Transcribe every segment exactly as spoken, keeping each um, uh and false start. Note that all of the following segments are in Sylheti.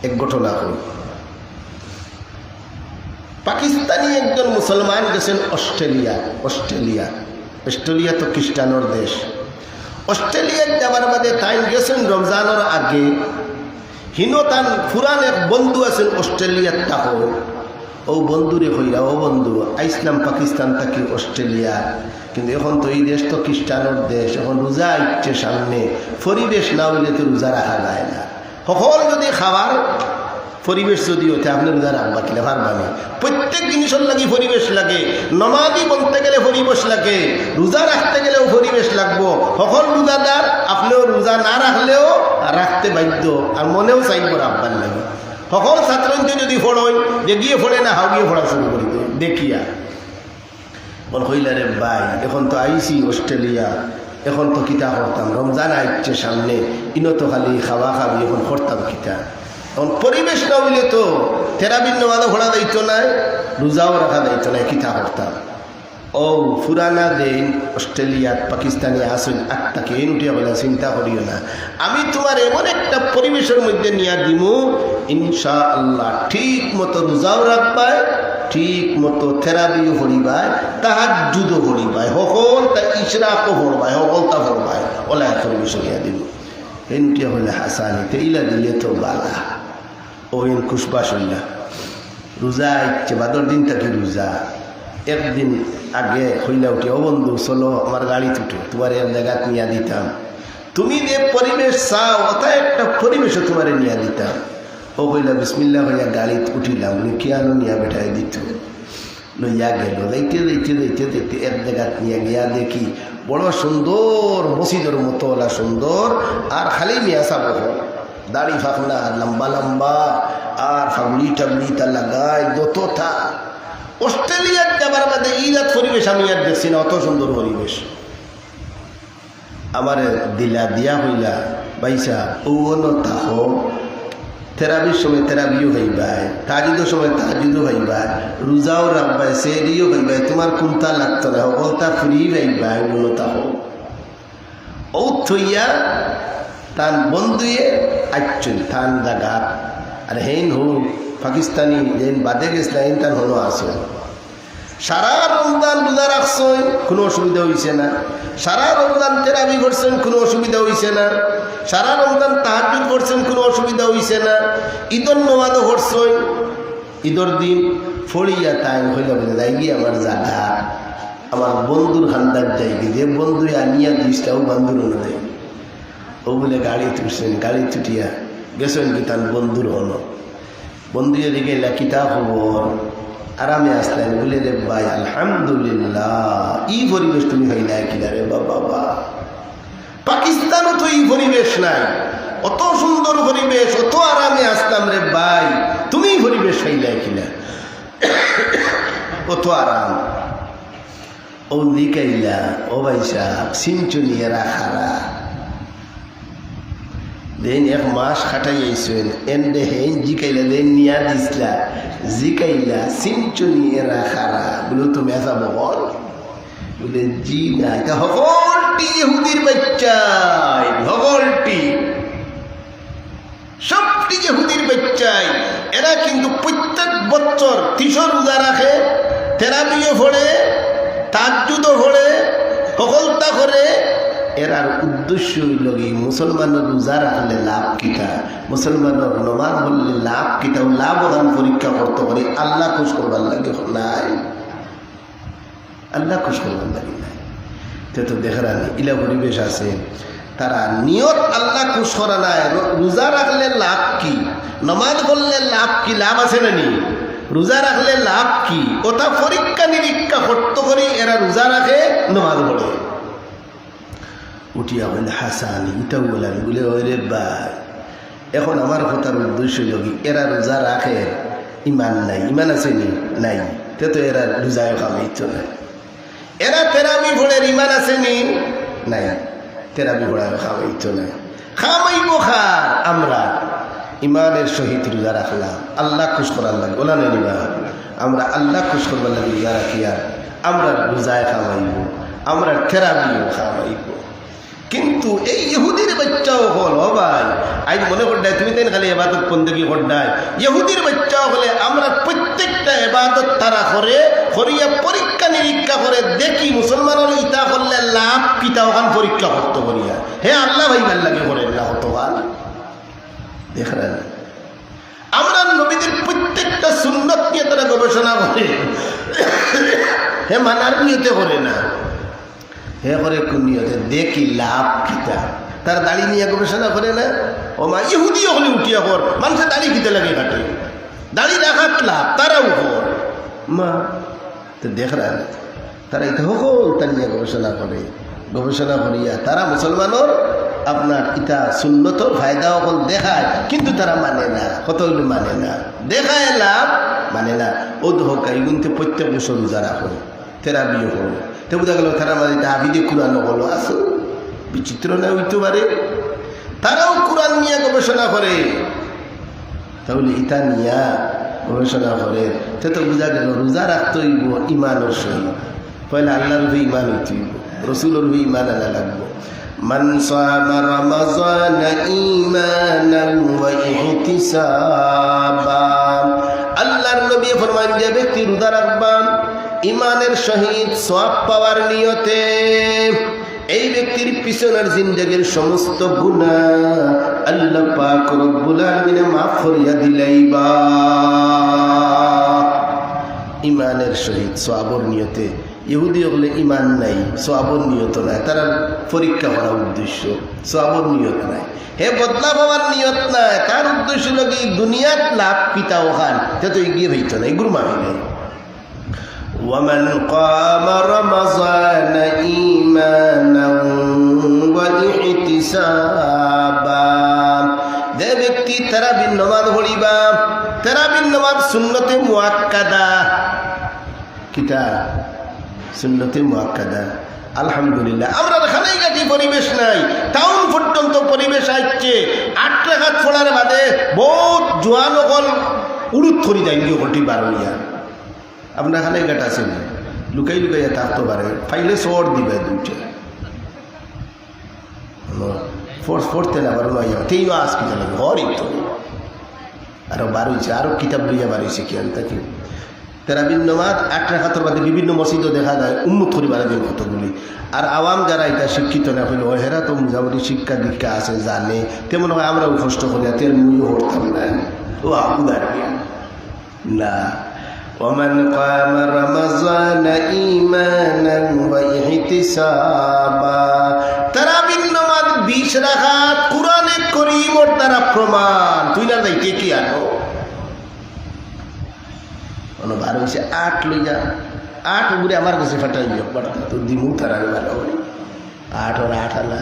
এক ঘটনা কই। পাকিস্তানি একজন মুসলমান গেছইন অস্ট্রেলিয়া। অস্ট্রেলিয়া, অস্ট্রেলিয়া তো খ্রিস্টানর দেশ। অস্ট্রেলিয়াত যাবার বাদে তাইন গেছইন রমজানর আগে। হিনো তান পুরান এক বন্ধু আছইন অস্ট্রেলিয়াত থাকইন। অউ বন্ধুরে কইরা, "ও বন্ধু, আইছলাম পাকিস্তান থাকি অস্ট্রেলিয়া, কিন্তু এখন তো ই দেশ তো খ্রিস্টানর দেশ, এখন রোজা আইচ্ছে সামনে, পরিবেশ না অইলে তো রোজা রাখা যায় না।" হকল যদি খাবার পরিবেশ যদি অইতে, আপনে রোজা রাখবা কিলা, পারবা নি? প্রত্যেক জিনিসর লাগি পরিবেশ লাগে। নমাজি বনতে গেলে পরিবেশ লাগে, রোজা রাখতে গেলেও পরিবেশ লাগবো। হকল রোজাদার, আপনেও রোজা না রাখলেও রাখতে বাধ্য, আর মনেও চাইবো রাখবার লাগি। হকল ছাত্রইন্তে যদি পড়ইন, যে গিয়ে পড়ে না, হাও গিয়ে পড়া শুরু করি দেয় দেখিয়া। অখন কইলা, "রে ভাই, এখন তো আইছি অস্ট্রেলিয়া, এখন তো কিতা করতাম, রমজান আইচ্ছে সামনে, ইনো তো খালি খাওয়া খাবি, এখন করতাম কিতা?" এখন পরিবেশ না অইলে তো তেরাবির নমাজও পড়া যাইতো নায়, রোজাও রাখা যাইতো নায়, কিতা করতাম? অউ পুরানা যেইন অস্ট্রেলিয়াত পাকিস্তানি আছইন, আত্মাকে এইন উঠিয়া কইলা, "চিন্তা করিও না, আমি তুমারে এমন একটা পরিবেশর মধ্যে নিয়া দিমু, ইনশাআল্লাহ ঠিক মতো রোজাও রাখবায়, ঠিক মতো তেরাবিও পড়িবায়, তাহাজ্জুদও পড়িবায়, হকলতা ইশরাকও পড়বায়, হকলতা পড়বায়, অলা এক পরিবেশো নিয়া দিমু।" এইন উঠিয়া কইলা, "হাসানি, তে ইলা দিলে তো বালা।" অউ এইন খুশবাস অইলা। রোজা আইচ্ছে, বাদর দিন থাকি রোজা। একদিন আগে কইলা উঠিয়া, "ও বন্ধু, চলো আমার গাড়িত উঠো, তুমারে এক জাগাত নিয়া দিতাম। তুমি যে পরিবেশ চাও, অতা একটা পরিবেশো তুমারে নিয়া দিতাম।" অউ কইলা, "বিসমিল্লাহ" কইয়া গাড়িত উঠিলাম, বলে, "কিয়ানো নিয়া বেটায় দিতো।" লইয়া গেল। যাইতে, যাইতে, যাইতে, যাইতে এক জাগাত নিয়া গিয়া দেখি বড় সুন্দর মসজিদর মতো অলা সুন্দর, আর খালি মিয়া সাব অকল, দাড়ি ফাকনা লম্বা লম্বা, আর ফাগড়ি টাগড়ি তা লাগাই যততা। অস্ট্রেলিয়াত যাবার বাদে ই জাত পরিবেশ আমি আর দেখছি না, অত সুন্দর পরিবেশ। আমারে দিলা দিয়া কইলা, "ভাইসাব, অউ অনো থাকো, তেরাবির সময় তেরাবিও পাইবায়, তাহাজ্জুদর সময় তাহাজ্জুদও পাইবায়, রোজাও রাখবায়, সেহরিও পাইবায়, তুমার কুন্তা লাগতো নায়, হকলতা free পাইবায়, অউ অনো থাকো।" অউ থইয়া তান বন্ধুয়ে আইছইন তান জাগাত। আর হেইন হউ পাকিস্তানি যেইন বাদে গেছলা, এইন তান হনো আছইন। সারা রমজান রোজা রাখছইন, কুনু অসুবিধা অইছে না। সারা রমজান তেরাবি পড়ছইন, কুনু অসুবিধা অইছে না। সারা রমজান তাহাজ্জুদ পড়ছইন, কুনু অসুবিধা অইছে না। ইদর নমাজও পড়ছইন, ইদর দিন পড়িয়া তাইন কইলা বলে, "যাইগি আমার জাগাত, আমার বন্ধুর খান্দাত যাইগি, যে বন্ধুয়ে আনিয়া দিছলা, অউ বন্ধুর অনো যাইগি।" অউ বলে গাড়িত উঠছইন, গাড়িত উঠিয়া গেছইন গি তান বন্ধুর অনো। বন্ধুয়ে জিকাইলা, "কিতা খবর? আরামে আছলায়?" বলে, "রে ভাই, আলহামদুলিল্লাহ, ই পরিবেশ তুমি পাইলায় কিলা রে বাবা, বা। পাকিস্তানো তো ই পরিবেশ নাই, অত সুন্দর পরিবেশ, অত আরামে আছলাম রে ভাই, তুমি ই পরিবেশ পাইলায় কিলা? অত আরাম।" অউ জিকাইলা, "ও ভাইসাব, চিনছনি এরা কারা?" যেইন এক মাস খাটাই আইছইন, এনরে হেইন জিকাইলা, যেইন নিয়া দিছলা, জিকাইলা, "চিনছনি এরা কারা?" বলে, "তুমি আছা বকল?" বলে, "জি না, ইতা হকলটি ইহুদির বাইচ্চাইন, হকলটি।" সবটি ইহুদির বাইচ্চাইন। এরা কিন্তু প্রত্যেক বছর তিশো রোজা রাখে, তেরাবিও পড়ে, তাহাজ্জুদও পড়ে, হকলতা করে। এরার উদ্দেশ্য অইলো গি মুসলমানর রোজা রাখলে লাভ কিতা, মুসলমানর নমাজ পড়লে লাভ কিতা, অউ লাভ অখান পরীক্ষা করতো করি আল্লাহ খুশ করবার লাগি নায়। আল্লাহ খুশ করবার লাগি নায়। তে তো দেখরানি, ইলা পরিবেশ আছে। তারা নিয়ত আল্লাহ খুশ করা নায়। রো-, রোজা রাখলে লাভ কি? নমাজ পড়লে লাভ কি? লাভ আছে না নি? রোজা রাখলে লাভ কি? অতা পরীক্ষা নিরীক্ষা করতো করি এরা রোজা রাখে, নমাজ পড়ে। উঠিয়া কইলা, "হাসানি, ইতাও বলানি।" বলে, "ওরে ভাই, এখন আমার কথার উদ্দেশ্য অইলো গি, এরা রোজা রাখের, ইমান নাই। ইমান আছে নি? নাই। তে তো এরা রোজায় কামাইতো নায়। এরা তেরাবি পড়ের, ইমান আছে নি? নাই। তেরাবি পড়ায় কামাইতো নায়। কামাইবো কার? আমরা ইমানের সহিত রোজা রাখলাম, আল্লাহ খুশ করার লাগি।" অলা নায় নি বা? আমরা আল্লাহ খুশ করবার লাগি রোজা রাখিয়ার, আমরা রোজায় কামাইবো, আমরা তেরাবিও কামাইবো। কিন্তু এই ইহুদির বাইচ্চা অকল, ও ভাই, আইজ মনে করডায় তুমি তাইন খালি ইবাদত বন্দেগি করডায়। ইহুদির বাইচ্চা অকলে আমরার প্রত্যেকটা ইবাদত তারা করে, করিয়া পরীক্ষা নিরীক্ষা করে দেখি মুসলমানর ইতা করলে লাভ কিতা, অখান পরীক্ষা করতো করিয়া। হে আল্লাহ ভাই, ভালা লাগে করে না কতবার। দেখরা না? আমরার নবীজির প্রত্যেকটা সুন্নত নিয়া তারা গবেষণা করে। হে মানার নিয়তে করে না, হে করে কোন নিয়তে? দেখি লাভ কিতা। তারা দাড়ি নিয়া গবেষণা করে না? ও মা, ইহুদি অকলে উঠিয়া কর, মানষে দাড়ি কিতা লাগি কাটে? দাড়ি রাখাত লাভ, তারাও কর। মা, তো দেখরা না, তারা ইতা হকলতা নিয়া গবেষণা করে, গবেষণা করিয়া তারা মুসলমানর আপনার ইতা সুন্নতর ফায়দা অকল দেখায়, কিন্তু তারা মানে না। কত অইলে মানে না, দেখায় লাভ, মানে না। অউ দেখো, ইগুইন্তে প্রত্যেক বছর রোজা রাখো, তেরাবিও করো, তে বুঝা গেল তারার মাঝে ইতা হাফিজে কুরআন অকল আছে। বিচিত্র না অইতো পারে? তারাও কুরআন নিয়া গবেষণা করে। তাইলে ইতা নিয়া গবেষণা করে, তে তো বুঝা গেল রোজা রাখতে অইবো ইমানর সহিত। পয়লা আল্লাহর উপরে ইমান অইতে অইবো, রসুলর উপরে ইমান আনা লাগবো। মান সামা রমাজানা ঈমানান ওয়া ইহতিসাবা। আল্লাহর নবী ফরমান, যে ব্যক্তি রোজা রাখবা ইমানের সহিত সওয়াব পাওয়ার নিয়তে, এই ব্যক্তির পিছনের জিন্দেগির সমস্ত গুনাহ আল্লাহ পাক রব্বুল আলামিনে মাফ করিয়া দিলাইবা। ইমানের সহিত সওয়াবর নিয়তে। ইহুদি অকলে ইমান নাই, সওয়াবর নিয়ত নাই, তারার পরীক্ষা করার উদ্দেশ্য, সওয়াবর নিয়ত নাই। হে বদলা পাওয়ার নিয়ত নাই, তার উদ্দেশ্য অইলো কি দুনিয়াত লাভ কিতা অখান, তে তো এগিয়ে পাইতো না, এগুর মাফি নাই। ومن قام رمضان إيمانا واحتسابا। যে ব্যক্তি তারাবির নামাজ পড়িবা, তারাবির নামাজ সুন্নতে মুআক্কাদা। কিতা? সুন্নতে মুআক্কাদা। আলহামদুলিল্লাহ, আমরার কানাইঘাটি পরিবেশ নাই, টাউন পর্যন্ত পরিবেশ আইছে। আট রাকাত পড়ার বাদে বউত জোয়ান অকল উড়ুত করি যাইন গিয়া ঘটি বার অইয়া। আপনার কানাইঘাট আছে নি? লুকাই লুকাইয়া থাকতো পারে, পাইলে চড় দিবা দুইটা। পড়-, পড়তে না পারো, লইয়া তেইও আজ কিতা লাগে, হরই তো। আরো বার অইছে, আরো কিতাব লইয়া বার অইছে, কি আনতা কি? তেরাবির নমাজ আট রাকাতর বাদে বিভিন্ন মসজিদও দেখা যায়, উম্মত করি বাড়াই দিন কতগুলি। আর আওয়াম যারা ইতা শিক্ষিত না অইলে, ও হেরা তো মোটামুটি শিক্ষা দীক্ষা আছে, জানে, তেমন হয় আমরাও কষ্ট করি, আর তেল মুইও করতাম না। ও আবু দাঁড়িয়ে। না। ومن قام رمضان إيمانا واحتسابا। তারাবির নামাজ বিশ রাকাত, কুরআনে করিমর দ্বারা প্রমাণ। তুই না যাইতে কি আনো? অনো বার অইছে আট লইয়া। আট উপরে আমার কাছে ফাটাই দিও, বাড়তা তো দিমু তারাবি ভালা করি। আট আর আট আনা।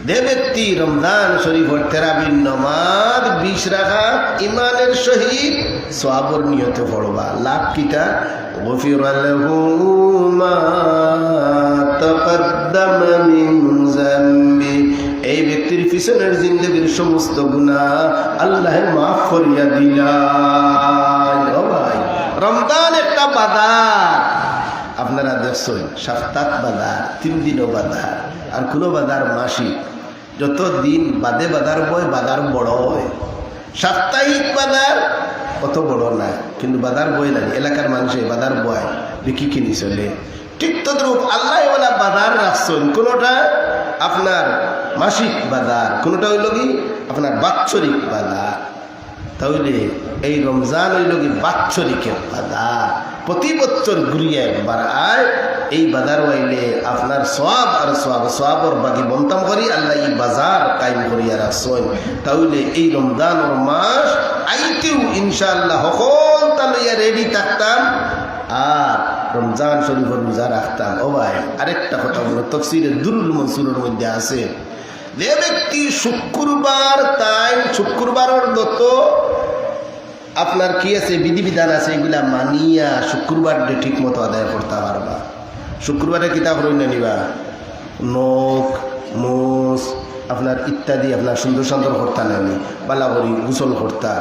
যে ব্যক্তি রমজান শরীফর তেরাবির নমাজ বিশ রাকাত ইমানের সহিত সওয়াবর নিয়তে পড়বা, লাভ কিতা? غفر له ما تقدم من ذنبه। এই ব্যক্তির পিছনের জিন্দেগির সমস্ত গুনাহ আল্লাহে মাফ করিয়া দিলা। ও ভাই, রমজান একটা বাজার। আপনারা দেখছইন, সাপ্তাহিক বাজার, তিন দিনও বাজার, আর কোনো বাজার মাসিক। যত দিন বাদে বাজার বয়, বাজার বড় অয়। সাপ্তাহিক বাজার অত বড় নায়, কিন্তু বাজার বয় না, এলাকার মানুষে বাজার বয়, বিকি কিনি চলে। ঠিক তদ্রূপ আল্লাহ ওলা বাজার রাখছইন, কোনোটা আপনার মাসিক বাজার, কোনোটা অইলো কি আপনার বাৎসরিক বাজার। তাইলে এই রমজান অইলো কি বাৎসরিক বাজার, প্রতি বছর ঘুরিয়া একবার আয়। এই বাজার অইলে আপনার সওয়াব আর সওয়াব, সওয়াবর বাকি বন্তাম করি আল্লাহ এই বাজার কায়েম করিয়া রাখছইন। তাইলে এই রমজানর মাস আইতেউ ইনশাআল্লাহ হকলতা লইয়া রেডি থাকতাম, আর রমজান শরীফর রোজা রাখতাম। ও ভাই, আরেকটা কথা বলো, তফসিরে দুরুল মনসুরর মধ্যে আছে, যে ব্যক্তি শুক্রবার, তাইন শুক্রবারর যত আপনার কি আছে, বিধিবিধান আছে, এগুলা মানিয়া শুক্রবাররে ঠিক মতো আদায় করতা পারবা। শুক্রবারে কিতা করইন না নিবা? নখ, মুছ, আপনার ইত্যাদি আপনার সুন্দর সুন্দর করতা না নি, বালা করি গোসল করতা।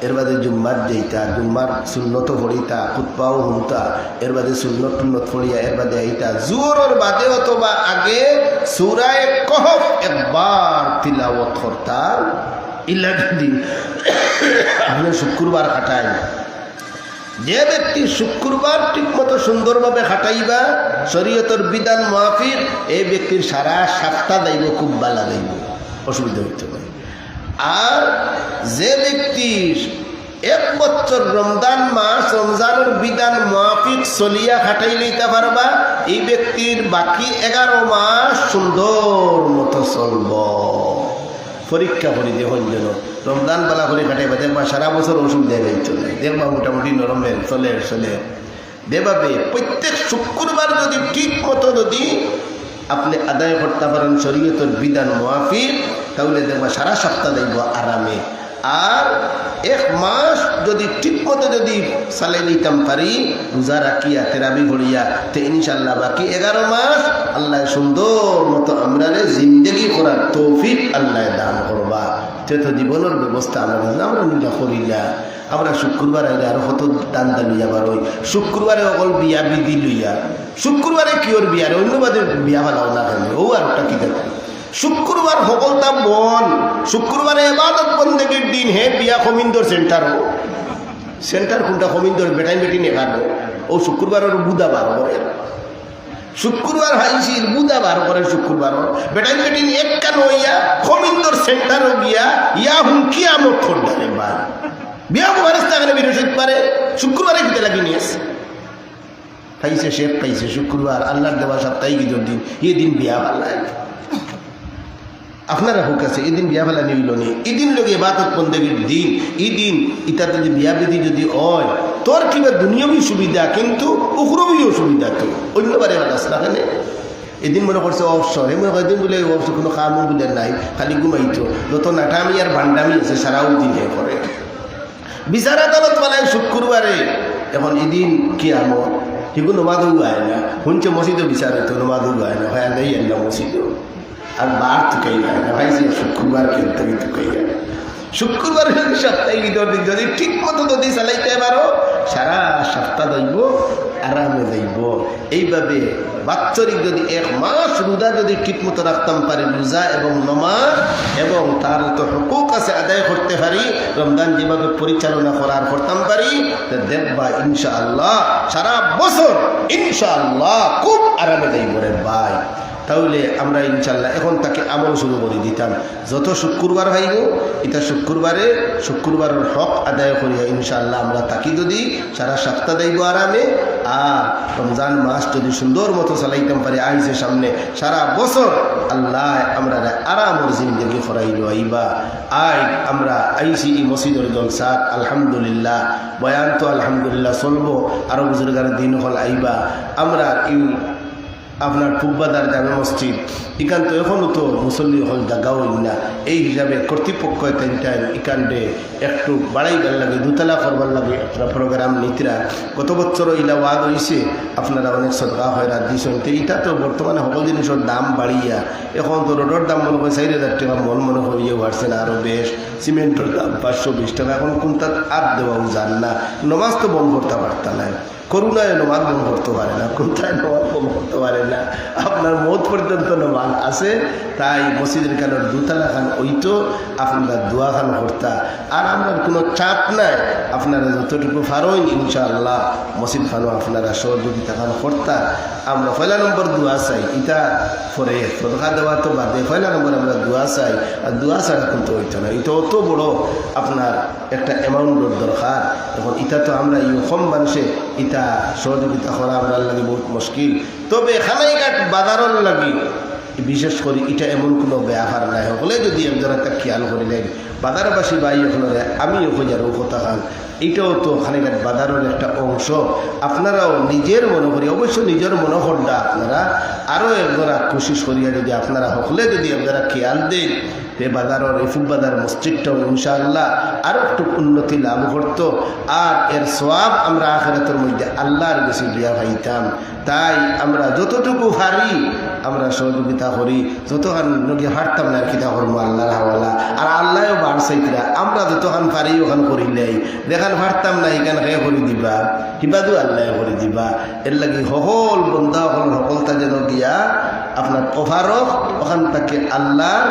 এর বাদে জুম্মাত যাইতা, জুম্মার সুন্নত পড়িতা, খুতবাও হুনতা, এর বাদে সুন্নত টুন্নত পড়িয়া এর বাদে আইতা। জোহরর বাদে অথবা আগে সূরায়ে কহফ একবার তিলাওয়াত করতা। ইলা যদি আপনে শুক্রবার কাটাইন, যে ব্যক্তি শুক্রবার ঠিকমতো সুন্দরভাবে কাটাইবা, শরীয়তর বিধান মুয়াফিক, এই ব্যক্তির সারা সপ্তাহ যাইবো, খুব ভালা যাইবো, অসুবিধা অইতো নায়। আর যে ব্যক্তির এক বছর রমজান মাস রমজানর বিধান মুয়াফিক চলিয়া কাটাই লইতা পারবা, এই ব্যক্তির বাকি এগারো মাস সুন্দর মতো চলবো। পরীক্ষা করি দেখইন যেন রমজান ভালা করি কাটাইবা, দেখবা সারা বছর অসুবিধা অইতো নায়, দেখবা মোটামুটি নরমেল চলের, চলের। যেভাবে প্রত্যেক শুক্রবার যদি ঠিক মতো যদি আপনে আদায় করতা পারইন শরীয়তর বিধান মুয়াফিক, তাইলে দেখবা সারা সপ্তাহ যাইবো আরামে। আর এক মাস যদি ঠিক মতো যদি চালাই নিতাম পারি, রোজা রাখিয়া, তেরাবি পড়িয়া, তে ইনশাআল্লাহ বাকি এগারো মাস আল্লায় সুন্দর মতো আমরারে জিন্দেগি করার তৌফিক আল্লায় দান করবা। তে তো জীবনর ব্যবস্থা আমরা, আমরা নিজে করিলা। আমরা শুক্রবার আইলে আরো কত ধান্দা লইয়া বারই। শুক্রবারে অকল বিয়া বিধি লইয়া। শুক্রবারে কিওর বিয়া রে? অন্য বাদে বিয়া ফালাও না কেনে? ও আর ওটা কি দেখো? শুক্রবার হকলতা বন। শুক্রবারে এবাদত বন্দেগীর দিন, হে বিয়া কমিন্দর সেন্টারও। সেন্টার কোনটা কমিন্দর? বেটাইন বেটিন একানো। ও শুক্রবার আর বুধা বার করে। শুক্রবার হাইছিল, বুধা বার করে শুক্রবার। বেটাইন বেটিন একখান হইয়া কমিন্দর সেন্টারও গিয়া ইয়া হুম কিয়ামত করবে রে ভাই। বিয়া মুবারক থাকলে বৃহস্পতিবারে, শুক্রবারে কিতা লাগি নিয়ে আসে? পাইছে, শেখ পাইছে, শুক্রবার, আল্লাহর দেওয়া সাপ্তাহিক ঈদর দিন, এই দিন বিয়া ফালায়। আপনারা হোক আছে, এই দিন বিয়া ফালানি অইলো নি, এই দিন লগে ইবাদত বন্দেগীর দিন, এই দিন, ইটা যদি বিয়া বিধি যদি অয়, তোর কিবা দুনিয়াবি সুবিধা, কিন্তু উখরবিও সুবিধা তো, অন্যবারে আর আসলা কেনে? এদিন মনে করছে অবসর, হে মনে করে দিন বলে অবসর, কোনো কামও বলে নাই, খালি ঘুমাইতো, যত নাটামি আর ভান্ডামি আছে, সারাও দিন হে করে। বিচার আদালত ফালায় শুক্রবারে, এখন এদিন কিয়ামত, হিগু নমাজও আয় না, হুনছে মসজিদও বিচার অইতো, নমাজও আয় না, হয় আল্লাহ আল্লাহ মসজিদও। আর বার তুকাই আয় না, ভাই যে শুক্রবার কেন তুমি তুকাই আয় না? শুক্রবার যদি সাপ্তাহিক ঈদর দিন যদি ঠিক মতো যদি চালাইতে পারো, সারা সপ্তাহ যাইবো, আরামে যাইবো। এইভাবে বাৎসরিক যদি এক মাস রোজা যদি ঠিক মতো রাখতাম পারি, রোজা এবং নমাজ এবং তার তো হকুক আছে আদায় করতে পারি, রমজান যেভাবে পরিচালনা করার করতাম পারি, তো দেখবা ইনশাআল্লাহ সারা বছর ইনশাআল্লাহ খুব আরামে যাইবো রে ভাই। তাইলে আমরা ইনশাআল্লাহ এখন থাকি আমল শুরু করি দিতাম। যত শুক্রবার পাইবো, ইটা শুক্রবারে শুক্রবারর হক আদায় করিয়া ইনশাআল্লাহ আমরা থাকি যদি সারা সপ্তাহ যাইবো আরামে। আর রমজান মাস যদি সুন্দর মতো চালাইতাম পারি, আইছে সামনে সারা বছর আল্লাহ আমরা আরামর জিন্দেগি করাইলো আইবা। আই আমরা আইছি এই মসজিদর জলসাত, আলহামদুলিল্লাহ, বয়ান তো আলহামদুলিল্লাহ চলবো, আরো বুজুর্গান দিন হল আইবা। আমরা এই আপনার পুববাজার জামে মসজিদ, ইখান তো এখনো তো মুসল্লি হল জাগা হইল না। এই হিসাবে কর্তৃপক্ষ তিনটায় ইখানরে একটু বাড়াইবার লাগে, দুতলা করবার লাগে একটা প্রোগ্রাম নিতরা। গত বছরও ইলা ওয়াজ হইছে, আপনারা অনেক সদকা খয়রাত দিছেন। তো ইটা তো বর্তমানে সকল জিনিসর দাম বাড়িয়া, এখন তো রডর দাম মনে হয় চার হাজার টাকা মন, মনে হয় ইয়ে বাড়ছে না আরো বেশ, সিমেন্টর দাম পাঁচশো বিশ টাকা, এখন কোনটা আর দেওয়াও যার না। নমাজ তো বন্ধ করতে পারতা না। করোনায় নমাজ বন্ধ করতে পারে না, কোথায় নমাজ বন্ধ করতে পারে না, আপনার মউত পর্যন্ত নমাজ আছে। তাই মসজিদর কানোর দুতলা খান ওই তো আপনারা দোয়া খান করতা। আর আমরার কোনো চাপ নাই, আপনারা যতটুকু পারইন ইনশাআল্লাহ মসজিদ খানো আপনারা সহযোগিতা খান করতা। আমরা পয়লা নম্বর দোয়া চাই, ইটা পরে সদকা দেওয়া তো বাদে পয়লা নম্বর আমরা দোয়া চাই। আর দোয়া ছাড়া কিন্তু হইতো না, ইটা অত বড় আপনার একটা অ্যামাউন্টর দরকার। এখন ইটা তো আমরা এই কম মানুষে ইটা সহযোগিতা করা আমরার লাগি বহুত মুশকিল। তবে খানাইঘাট বাজারর লাগি বিশেষ করি ইটা এমন কোনো ব্যাপার নাই, হকলে যদি একজরা তা খেয়াল করিলেন, বাজারবাসী ভাই হকলরে আমিও কই আর ও কথা খান, ইটাও তো খানাইঘাট বাজারর একটা অংশ। আপনারাও নিজর মনে করি, অবশ্য নিজর মনে করডা আপনারা আরও একজরা কোশিশ করিয়া যদি আপনারা হকলে যদি একজরা খেয়াল দেন, এ বাজারর, এই ফুব বাজার মসজিদটাও ইনশাআল্লাহ আরো একটু উন্নতি লাভ করতো। আর এর সওয়াব আমরা আখিরাতর মধ্যে আল্লাহর গেছে গিয়া পাইতাম। তাই আমরা যতটুকু পারি আমরা সহযোগিতা করি, যতখান যদি পারতাম না আর কিতা করমু আল্লাহর হাওয়ালা। আর আল্লাহও বার চাইতরা, আমরা যতখান পারি অখান করিলাই, যেখান পারতাম না ইখান কে করি দিবা, হিবাদু আল্লাহ করি দিবা। এর লাগি হকল বন্দা অকল হকলতা যেন দিয়া আপনার অপারক অখান থাকি আল্লাহ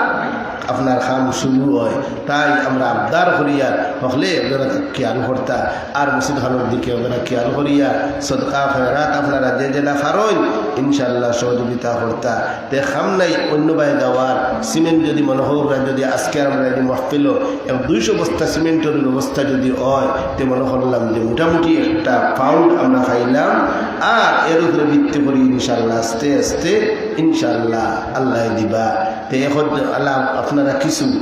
আপনার কাম শুরু হয়। তাই আমরা আবদার করিয়ার হকলে আপনারা খেয়াল করতা, আর মসজিদ খানর দিকে আপনারা খেয়াল করিয়ার সদকা খয়রাত আপনারা যে যেটা পারইন ইনশাআল্লাহ সহযোগিতা করতা। তে কাম নাই অন্য বায় যাওয়ার, সিমেন্ট যদি মনে হোক না, যদি আজকে আমরা এই মহফিলো এক দুইশো বস্তা সিমেন্টর ব্যবস্থা যদি হয়, তে মনে করলাম যে মোটামুটি একটা ফাউন্ড আমরা পাইলাম। আর এর উপরে ভিত্তি করি ইনশাআল্লাহ আস্তে আস্তে ইনশাআল্লাহ আল্লাহ দিবা। তে এখন আল্লাহ আপনারা কিছু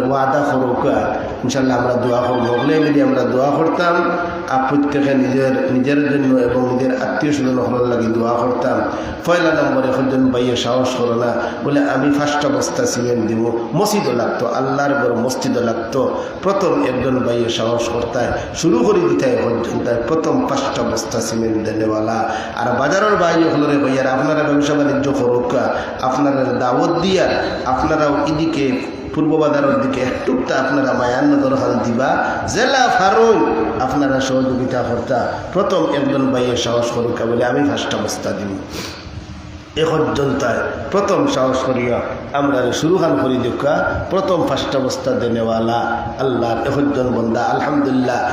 ওয়াদা করুকা, ইনশাআল্লাহ আমরা দোয়া করমু। হকলে মিলি আমরা দোয়া করতাম, আর প্রত্যেকে নিজের, নিজের জন্য এবং নিজের আত্মীয় স্বজন হকলর লাগি দোয়া করতাম। পয়লা নম্বরে একজন ভাইয়ে সাহস করো না, বলে, "আমি পাঁচটা বস্তা সিমেন্ট দিমু।" মসজিদও লাগতো, আল্লাহর ঘর মসজিদও লাগতো। প্রথম একজন ভাইয়ে সাহস করতায় শুরু করি দিতায় পর্যন্ত প্রথম পাঁচটা বস্তা সিমেন্ট দেনেওয়ালা। আর বাজারর ভাই হকলরে কইয়ার, আপনারা ব্যবসা বাণিজ্য করুকা, আপনারা দাওয়াত দিয়া আপনারাও এদিকে পূর্ব বাজারর দিকে একটুকটা আপনারা মায়ার নজর খান দিবা, যেলা পারইন আপনারা সহযোগিতা করতা। প্রথম একজন ভাইয়ে সাহস করুকা বলে, "আমি পাঁচটা বস্তা দিমু।" একজন তাই প্রথম সাহস করিয়া আমরা শুরু খান করি দিউকা, প্রথম পাঁচটা বস্তা দেনেওয়ালা আল্লাহর একজন বন্দা, আলহামদুলিল্লাহ।